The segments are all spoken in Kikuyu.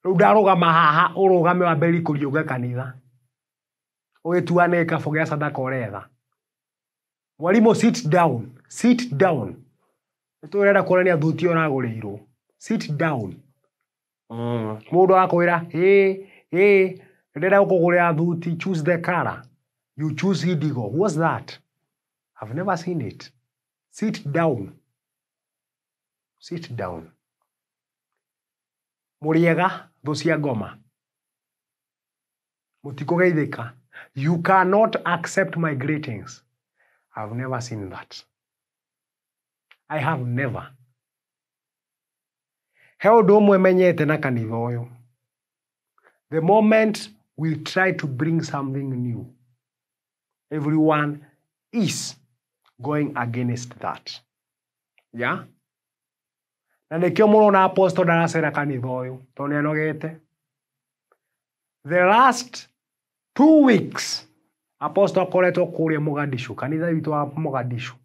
Rĩu ndarũgama haha ũrũgame wambĩrĩrie kũriũnga kanitha. Ũgĩtua nĩ gĩkabũ gĩa sadaka ũretha. Mwarimũ, sit down, sit down. Nĩ ũrenda kuonania thuti ũragũrĩirwo. Sit down. Mũndũ akwĩra, "Ĩ, ĩ, ndĩrenda gũkũgũrĩra thuti, choose the color." You choose indigo. What's that? I've never seen it. Sit down. Sit down. Mũrĩega thũ cia ngoma. Mũtikũgeithĩka. You cannot accept my greetings. I've never seen that. I have never. He ũndũ ũmwe menyete na kanitha ũyũ. The moment we try to bring something new, everyone is going against that. Yeah? Na nĩkĩo mũrona apostle ndaracera kanitha ũyũ tondũ nĩ anogete. The last 2 weeks apostle akoretwo kũrĩa Mogadishu, kanitha witũ wa Mogadishu.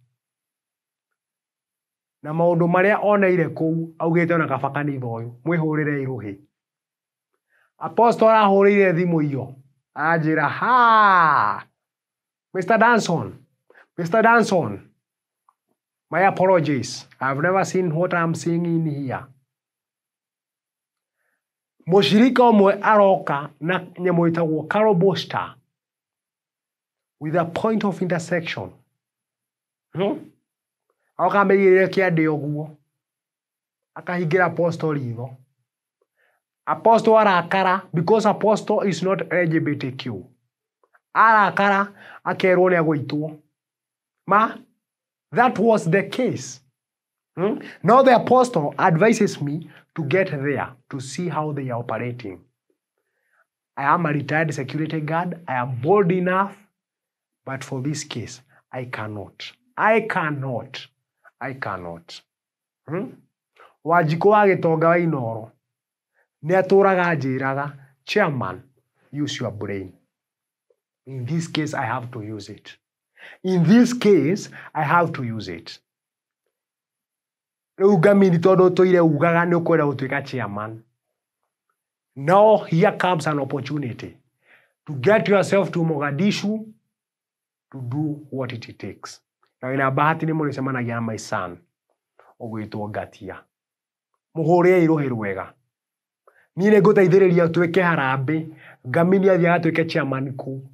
Na maũndũ marĩa oneire kũu augĩte ona kaba kanitha ũyũ mwĩhũrĩre rũhĩ. Apostle arahũrĩire thimũ iyo anjĩra, "Ha, Mr. Danson, Mr. Danson, my apologies. I've never seen what I'm seeing in here." Mũcirika ũmwe aroka na nyamũ ĩtagwo Carol Booster with a point of intersection. Aroka amĩigĩrĩre kĩande ũguo akahingĩra apostle ritho. Apostle arakara because apostle is not LGBTQ. Arakara akerwo nĩ agũitwo. Ma that was the case. Now the apostle advises me to get there to see how they are operating. I am a retired security guard. I am bold enough, but for this case, I cannot. I cannot. I cannot. Wanjikũ wa gĩtonga wa Inoro nĩ atũraga anjĩraga, "Chairman, use your brain." In this case, I have to use it. In this case, I have to use it. Rĩu ngamini tondũ ũtũire ugaga nĩ ũkwenda gũtuĩka chairman. Now here comes an opportunity to get yourself to Mogadishu to do what it takes. Na wĩna bahati nĩ mũrĩcemanagia na my son ũgwĩtwo Ngatia. Mũhũrĩre rũhĩ rwega. Niĩ nĩ ngũteithĩrĩria twĩke harambĩ Ngamini athiĩ agatuĩke chairman kũu.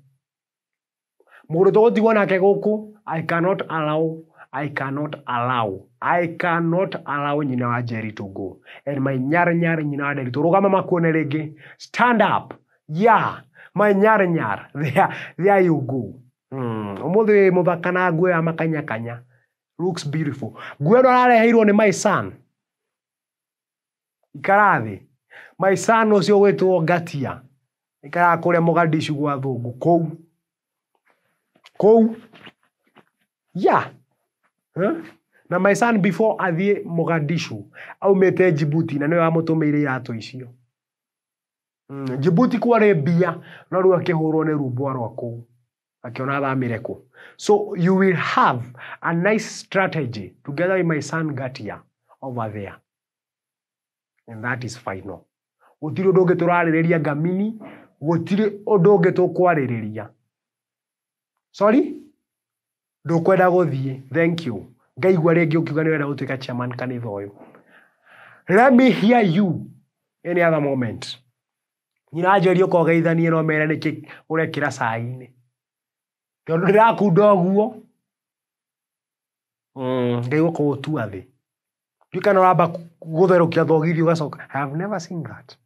Mũndũ tũgũtigwo nake gũkũ, I cannot allow, I cannot allow, I cannot allow nyina wa Jerry to go. And my nyar nyar nyina wa Nderitu, rũgama makuone rĩngĩ. Stand up. Yeah. My nyar nyar. There, there you go. Ũmũthĩ wĩ mũthaka na nguo ya makanyakanya. Looks beautiful. Nguo ĩno arareheirwo nĩ my son. Ikara thĩ. My son ũcio ũgwĩtwo Ngatia. Ikaraga kũrĩa Mogadishu gwa thũngũ kũu. Kũu. Yeah. Huh? Na my son before athiĩ Mogadishu aumĩte Djibouti na nĩwe wamũtũmĩire iratũ icio. Djibouti kwarĩ mbia no rĩu akĩhũrwo nĩ rumbwa rwa kũu akĩona athamĩre kũ. So you will have a nice strategy together with my son Ngatia over there. And that is final. Gũtirĩ ũndũ ũngĩ tũrarĩrĩria Ngamini, gũtirĩ ũndũ ũngĩ tũkwarĩrĩria. Sorry? Ndũkwenda gũthiĩ. Thank you. Ngaigua rĩngĩ ũkiuga nĩ ũrenda gũtuĩka chairman kanitha ũyũ. Let me hear you any other moment. Nyina Njeri ũka ũgeithanie no mere nĩkĩ ũrekĩra cai-inĩ. Tondũ ndĩrakunda ũguo. Ngaigua kũgũtua thĩ. Ndiũĩ kana ũramba gũtherũkia thogithi ũgacoka. I have never seen that.